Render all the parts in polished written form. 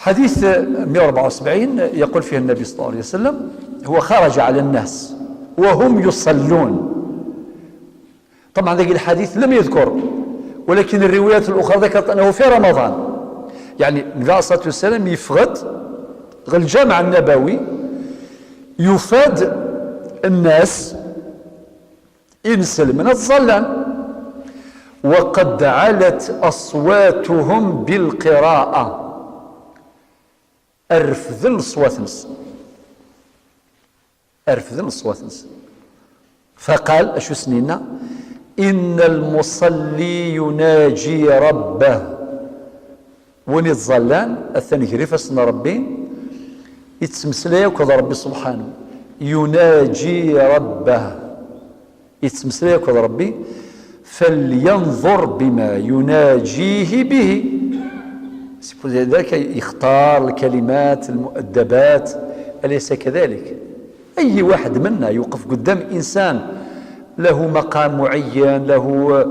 حديث 174 يقول فيه النبي صلى الله عليه وسلم: هو خرج على الناس وهم يصلون. طبعا ذلك الحديث لم يذكر، ولكن الروايات الأخرى ذكرت أنه في رمضان. يعني النبي عليه الصلاة والسلام يفغد الجامع النبوي، يفاد الناس إنسلمن تصلى، وقد علت أصواتهم بالقراءة. أرفذن الصوات نس، أرفذن الصوات نس. فقال أشو سنينا: إن المصلي يناجي ربه. وين يتظلان الثاني غريفة ربي يتمسلا يكذا ربي سبحانه، يناجي ربه، يتمسلا يكذا ربي، فلينظر بما يناجيه به. لذلك يختار الكلمات المؤدبات، أليس كذلك؟ أي واحد منا يوقف قدام إنسان له مقام معين، له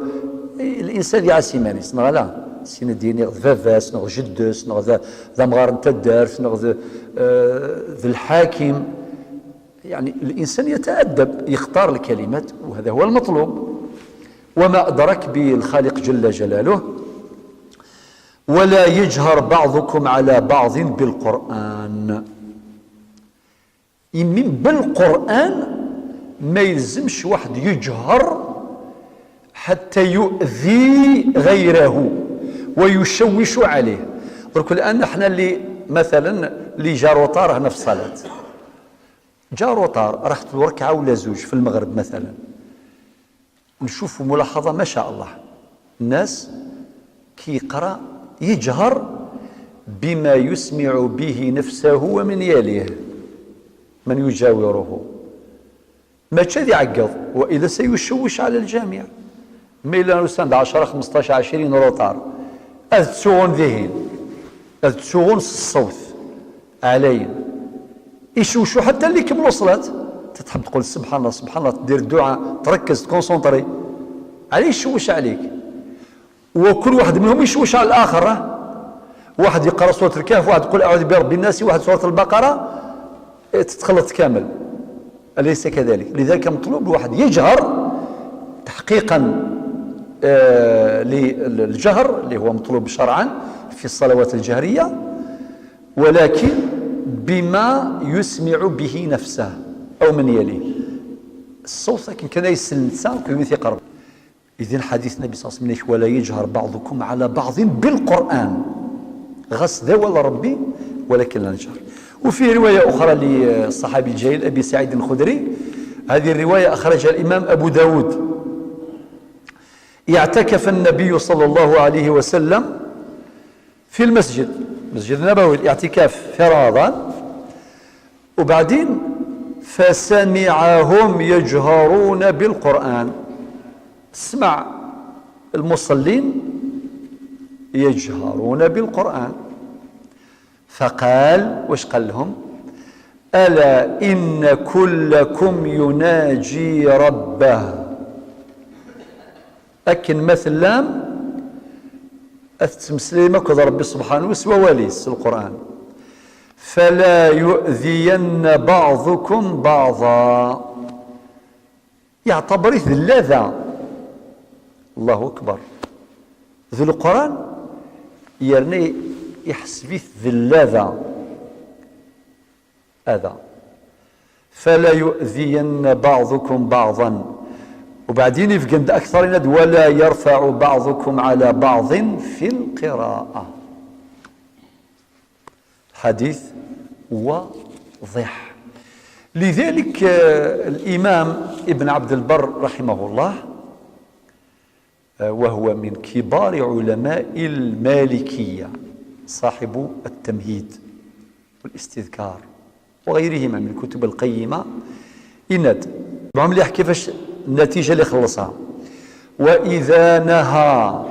الإنسان يعسي مانيس لا سين ديني فافاس نغ جدس نغ ذا مغار تدارس نغ ذا الحاكم. يعني الإنسان يتأدب، يختار الكلمات، وهذا هو المطلوب. وما أدرك بالخالق جل جلاله. ولا يجهر بعضكم على بعض بالقرآن. من بالقرآن ما يلزمش واحد يجهر حتى يؤذي غيره ويشوش عليه. درك الآن احنا اللي مثلا اللي جا retard هنا في الصلاة، جا retard راحت له ركعة ولا زوج في المغرب مثلا، نشوف ملاحظة ما شاء الله، الناس كي يقرأ يجهر بما يسمع به نفسه ومن يليه، من يجاوره، ما تشاد يعقض وإلا سيشوش على الجميع. mais إلا 10 15 20 retard أتسوغون ذهين، أتسوغون الصوت علينا، يشوشوا حتى اللي كملوا صلاة. تحب تقول سبحان الله سبحان الله، تدير الدعاء، تركز، ت concentrer، عليه يشوش عليك. وكل واحد منهم يشوش على الآخر. واحد يقرأ سورة الكهف، واحد يقول أعوذ برب الناس، واحد سورة البقرة، تتخلط كامل، أليس كذلك؟ لذلك مطلوب الواحد يجهر تحقيقا للجهر اللي هو مطلوب شرعا في الصلوات الجهرية، ولكن بما يسمع به نفسه أو من يليه. الصوت لكن كان يسلنسا كيما يقرب. إذن حديث النبي صلى الله عليه وسلم: ولا يجهر بعضكم على بعض بالقرآن، غس ذا ولا ربي ولكن لا نجهر. وفي رواية أخرى للصحابي الجليل أبي سعيد الخدري، هذه الرواية أخرجها الإمام أبو داود: اعتكف النبي صلى الله عليه وسلم في المسجد، المسجد النبوي، الاعتكاف في رمضان، وبعدين فسمعهم يجهرون بالقرآن. سمع المصلين يجهرون بالقرآن، فقال، واش قال لهم؟ ألا إن كلكم يناجي ربه. أكن مثلا أتمسليمك ربي سبحانه سوى وليس القرآن، فلا يؤذين بعضكم بعضا. يعتبر ذلذا. الله أكبر، ذو القرآن يعني يحس به ذلذا هذا. فلا يؤذين بعضكم بعضا. وبعدين يفقد أكثر: ولا يرفع بعضكم على بعض في القراءة. حديث واضح. لذلك الإمام ابن عبد البر رحمه الله، وهو من كبار علماء المالكية، صاحب التمهيد والاستذكار وغيرهما من الكتب القيمة، إند مليح كيفاش النتيجة اللي خلصها: وإذا نهى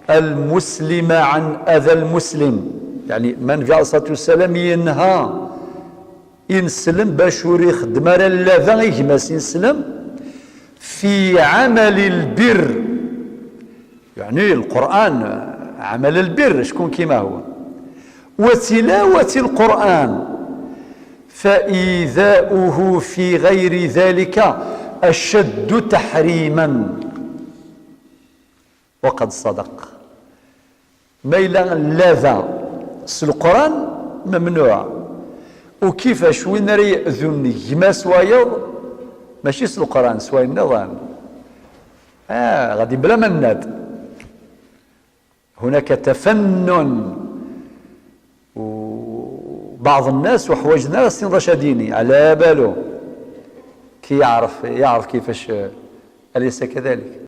المسلم عن أذى المسلم، يعني من في عليه الصلاة والسلام ينهى ينسلم باش يخدم اللذا يجمس ينسلم في عمل البر، يعني القرآن عمل البر شكون كما هو، وتلاوة القرآن، فإيذاؤه في غير ذلك أشد تحريما. وقد صدق. ما إلا لاذا القرآن ممنوع، وكيفاش وين راه يأذن ما سوايض ماشي س القرآن، سواي النظام غادي بلا ما نناد. هناك تفنن، وبعض الناس وحوايج الناس ديني على باله كي يعرف كيفاش، أليس كذلك؟